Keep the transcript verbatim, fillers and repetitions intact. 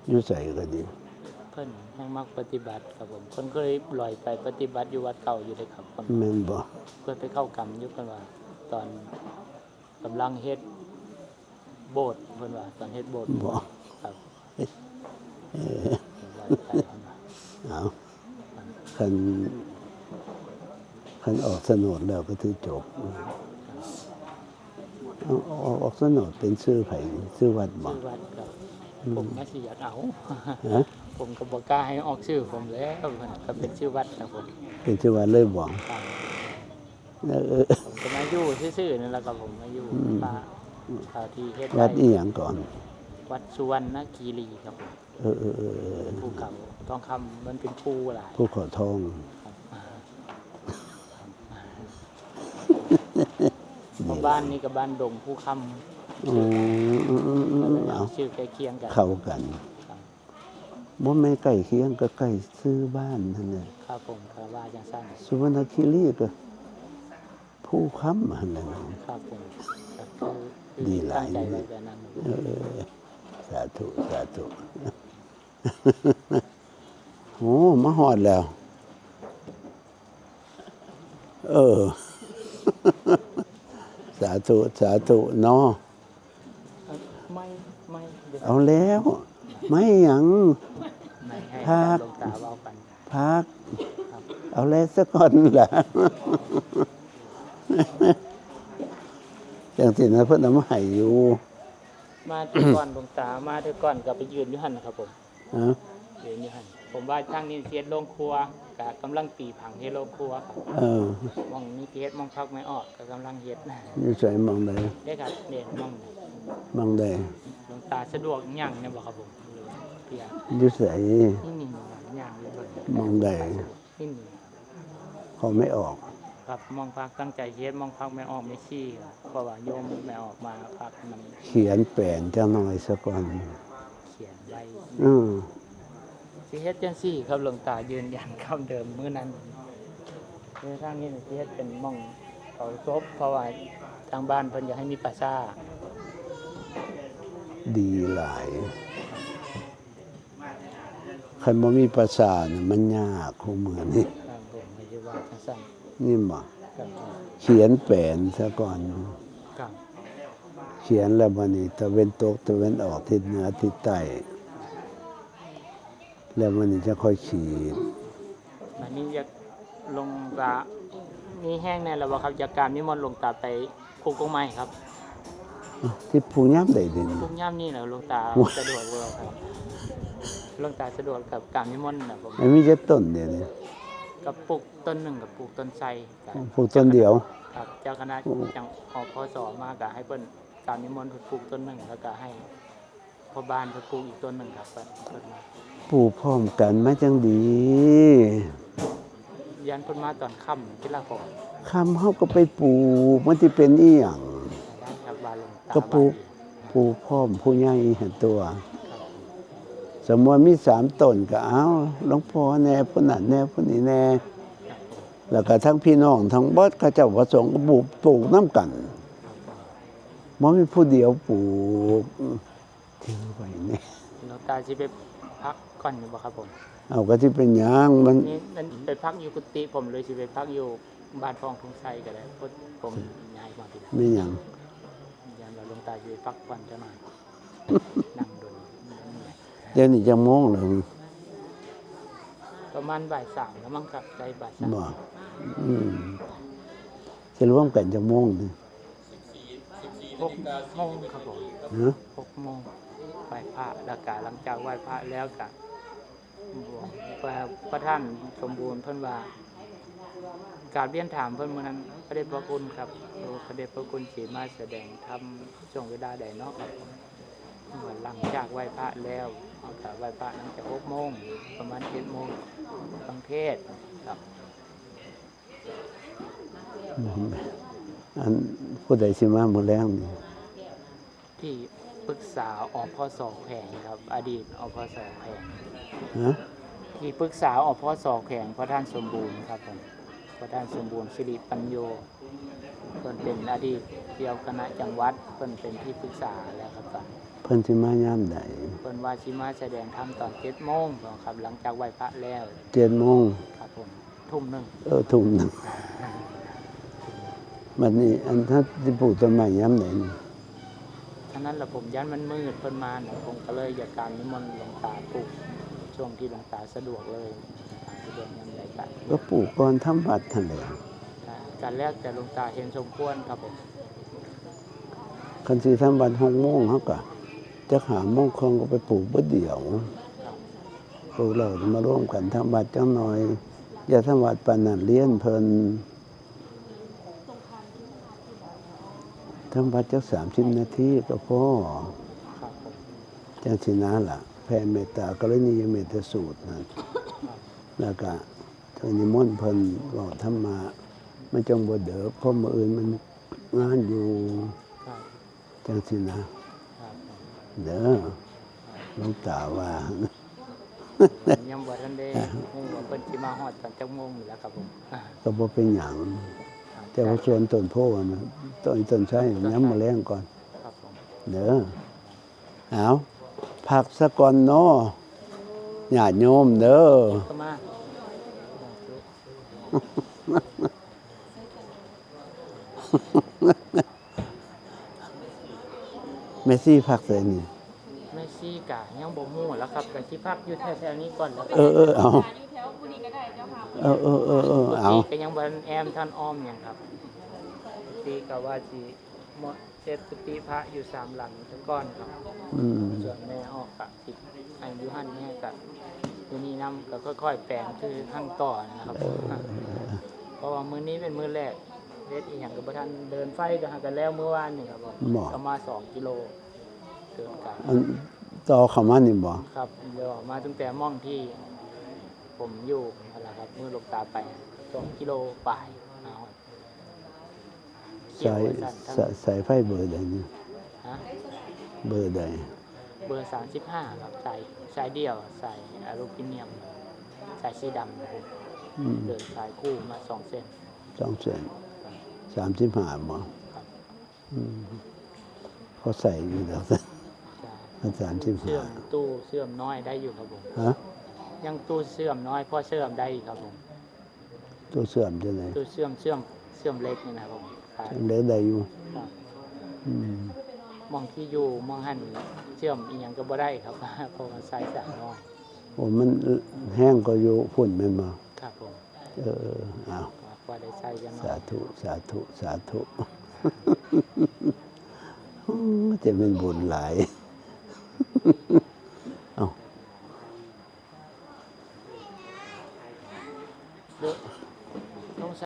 อยู่ไสก็ดี เพิ่นแฮงมักปฏิบัติครับผม เพิ่นก็เลยลอยไปปฏิบัติอยู่วัดเก่าอยู่เลยครับผม แม่นบ่ เพิ่นไปเข้ากรรมอยู่ เพิ่นว่าตอนกำลังเฮ็ดโบสถ์ เพิ่นว่าตอนเฮ็ดโบสถ์ บ่ ครับ เออ ลอยไปเพิ่นว่า เอาคันคันออกโฉนดแล้วก็ถือจบ เอาเอาออกโฉนดเป็นชื่อไผ ชื่อวัดบ่ ชื่อวัดครับ ผมมาสิอยากเอา ฮะ ผมก็บ่กล้าให้ออกชื่อผมแล้ว ก็เป็นชื่อวัดครับผม เป็นชื่อวัดเลยบ่ ครับ เออเออ ผมก็มาอยู่ซื่อๆนั่นแหละครับผม มาอยู่ อืม มาเอาที่เฮ็ด วัด ได้ อีหยังก่อน วัดสุวรรณคีรีครับผม เออเออเออเออ ภูเขาทองคำ มันเป็นภูหลาย ภูเขาทอง ครับ นี่ บ้านนี้กับบ้านดงภูคำ อืมอืมอืมอืมเอา ชื่อใกล้เคียงกัน เข้ากัน ครับ บ่แม่นใกล้เคียงก็ใกล้ชื่อบ้านนั่นแหละ ครับผมก็ว่าจังซั่น สุวรรณคีรีก็ภูคำหั่นแหละเนาะ ครับผมก็คือ ดีหลาย ตั้งใจไว้แบบนั้น เออ สาธุ สาธุ โอ้ มาฮอดแล้ว เออ สาธุ สาธุเนาะ ไม่ไม่เดี๋ยว เอาแล้ว ไม่หยัง ไม่ให้ พระ หลวงตาเว้ากัน พัก ครับ เอาแล้วซะก่อนล่ะ จังซี่นะ เพิ่นเอามาให้อยู่ มาแต่ก่อนหลวงตามาแต่ก่อนก็ไปยืนอยู่หั่นนะครับผม ฮะ ยืนอยู่หั่น ผมว่าทางนี้สิเฮ็ดโรงครัวก็กำลังตีผังเฮ็ดโรงครัวครับ เออ หม่องนี้สิเฮ็ดหม่องพักแม่ออกก็กำลังเฮ็ด อยู่ไสหม่องใด เด้ครับเด่นหม่องนี้ หม่องใด หลวงตาสะดวกหยังเนี่ยบ่ครับผมเพีย อยู่ไส นี่นี่หยังอยู่เบิ่ง หม่องใด นี่นี่ เขาไม่ออก ครับหม่องพักตั้งใจเฮ็ดหม่องพักแม่ออกแม่ชีครับเพราะว่าโยมแม่ออกมาพักมัน เขียนแปลนจังหน่อยซะก่อน เขียนไว้ อืม สิเฮ็ดจังซี่ครับหลวงตายืนยันคำเดิมมื้อนั้นคือทางนี้สิเฮ็ดเป็นหม่องเผาศพเพราะว่าทางบ้านเพิ่นอยากให้มีป่าช้า ดีหลาย คันบ่มีป่าช้านี่มันยากคู่มื้อนี้ ครับผมไม่ใช่ว่าจังซั่น นี่บ่ ครับ เขียนแปลนซะก่อน ครับ เขียนแล้วบัดนี้ตะเว็นตกตะเว็นออกทิศเหนือทิศใต้ แล้วบัดนี้จะค่อยขีด อันนี้อยากหลวงตามีแฮงแน่แล้วบ่ครับอยากกราบนิมนต์หลวงตาไปปลูกกล้วยไม้ครับ ที่ปลูกยามใดเด่น ปลูกยามนี้แหละหลวงตา โอ้ย สะดวกบ่ครับหลวงตาสะดวกกับกราบนิมนต์นะผม มันมีจักต้นเดี๋ยวนี้ ก็ปลูกต้นหนึ่งกับปลูกต้นไทรครับ ปลูกต้นเดียว ครับเจ้าคณะจังอพสมาก็ให้เพิ่นกราบนิมนต์เพิ่นปลูกต้นหนึ่งแล้วก็ให้พ่อบ้านเพิ่นปลูกอีกต้นหนึ่งครับเพิ่นเพิ่นมา ปลูกพร้อมกันมาจังดี ยันเพิ่นมาตอนค่ำที่ละผม ค่ำเฮาก็ไปปลูกมันสิเป็นอีหยัง ได้ครับว่าหลวงตา ก็ปลูก ว่า ปลูกพร้อมผู้ใหญ่หั่นตัว สมมุติมีสามต้นก็เอาหลวงพ่อแน่ผู้นั้นแน่ผู้นี้แน่ แล้วก็ทั้งพี่น้องทั้งเบิดเขาเจ้าพระสงฆ์ก็ปลูกปลูกนำกันบ่มีผู้เดียวปลูก ถือไว้แน่ หลวงตาสิไปพักก่อนอยู่บ่ครับผม เอาก็สิเป็นหยังมัน นี่นั่นไปพักอยู่กุฏิผมเลยสิไปพักอยู่บ้านพองทุ่งไทรก็ได้เพราะผมย้ายมาที่นั่น มีหยัง ยันว่าหลวงตาสิไปพักผ่อนจักหน่อยนั่งโดน เดี๋ยวนี้จักโมงแล้ว ประมาณบ่ายสามแล้วมั้งครับใกล้บ่ายสาม บ่อืมสิรวมกันจักโมงนี่ หกโมงครับผม ฮะ หกโมงไหว้พระแล้วก็หลังจากไหว้พระแล้วก็พระประธานสมบูรณ์เพิ่นว่า กราบเรียนถามเพิ่นมื้อนั้นพระเดชพระคุณครับโอ้พระเดชพระคุณสิมาแสดงธรรมช่วงเวลาใดเนาะครับหลังจากไหว้พระแล้วเฮาก็ไหว้พระตั้งแต่หกโมงประมาณเจ็ดโมงฟังเทศน์ครับ อันผู้ใดสิมามื้อแลงนี่ ที่ปรึกษาอพส.แขวงครับ อดีตอพส.แขวง ฮะ ที่ปรึกษาอพส.แขวงพระท่านสมบูรณ์ครับผมพระท่านสมบูรณ์สิริปัญโญเพิ่นเป็นอดีตเจ้าคณะจังหวัดเพิ่นเป็นที่ปรึกษาแล้วครับตอนนี้ เพิ่นสิมายามใด เพิ่นว่าสิมาแสดงธรรมตอนเจ็ดโมงครับ หลังจากไหว้พระแล้ว เจ็ดโมง ครับผม ทุ่มหนึ่ง เออ ทุ่มหนึ่ง บัดนี้อันถ้าสิปลูกต้นไม้ยามใดนี่ ฉะนั้นละผมย่านมันมืดเพิ่นมาน่ะ ผมก็เลยอยากกราบนิมนต์หลวงตาปลูกช่วงที่หลวงตาสะดวกเลย หลวงตาสะดวกยามใดก็ ก็ปลูกก่อนทำวัดหั่นแหละ อ่าก็แล้วแต่หลวงตาเห็นสมควรครับผม คันสิทำวัดหกโมง เฮาก็จักห้าโมงครึ่งก็ไปปลูกเบิดเดียว ครับ ปลูกแล้วมาร่วมกันทำวัดจักหน่อย อย่าทำวัดปานนั้น เรียนเพิ่น ทำวัดจักสามสิบนาทีก็พอ ครับผม จังสินะล่ะ แผ่เมตตากรณียเมตตาสูตรนั่น แล้วก็จังนิมนต์เพิ่นเว้าธรรมะ มันจังบ่เดิก เพราะมื้ออื่นมันงานอยู่ ครับ จังสินะ ครับ เด้อ หลวงตาว่า ยังบ่ทันได้ฮู้ว่าเพิ่นสิมาฮอดตอนจักโมงนี่แหละครับผม ก็บ่เป็นหยัง แต่ว่าส่วนต้นโพธิ์นะ ต้น ต้นไทร ยังมาแรงก่อน ครับผม เด้อ เอา พักซะก่อนเนาะ ญาติโยมเด้อ ก็มา แม่ซี่พักใส่นี่ แม่ซี่กะยังบ่ฮู้แล้วครับ ก็สิพักอยู่แถวๆนี้ก่อนแล้ว เออ เออ เอา อยู่แถวผู้นี้ก็ได้เจ้าค่ะ เออ เออ เออ เออ เอา ก็ยังบ่ทันแอมทันอ้อมหยังครับ ซี่ก็ว่าสิเหมาะเฮ็ดกุฏิพระอยู่สามหลังซะก่อนครับ อืม ส่วนแม่ออกกะสิให้อยู่หั่นแม่กะอยู่นี่นำ ก็ค่อยๆแปลงคือหั่นต่อนะครับ เออ เพราะว่ามื้อนี้เป็นมื้อแรก เฮ็ดอีหยังก็บ่ทัน เดินไฟก็หากันแล้วมื้อวานนี่ครับผม หมอ ก็มาสองกิโล เดินกลับ อันต่อเข้ามานี่บ่ ครับ เดี๋ยวมาตั้งแต่หม่องที่ผมอยู่นั่นแหละครับ มื้อหลวงตาไป สองกิโลปลายมาฮอด สาย เขียวไว้สั้น สาย สายไฟเบอร์ใดนี่ ฮะ เบอร์ใด เบอร์สามสิบห้าครับ สาย สายเดี่ยว สายอลูมิเนียม สายสีดำครับผม อืม เดินสายคู่มาสองเส้น สองเส้น สามสิบห้าบ่ ครับ อืม เขาใส่อยู่แล้ว จ้ะ สามสิบห้า เชื่อม ตู้เชื่อมน้อยได้อยู่ครับผม ฮะ ยังตู้เชื่อมน้อยพอเชื่อมได้ครับผม ตู้เชื่อมจังได๋ ตู้เชื่อม เชื่อม เชื่อมเหล็กนี่นะครับผม ครับ เชื่อมเหล็กได้อยู่ ครับ อืม หม่องที่อยู่หม่องหั่นเชื่อมอีหยังก็บ่ได้ครับ เพราะว่าสายสายน้อย โอ้ มันแห้งก็อยู่พุ่นแม่นบ่ ครับผม เออ เอา ว่าได้ใช้ยังไง สาธุ สาธุ สาธุ โอ้ จะเป็นบุญหลาย เอา เดี๋ยวต้องใส่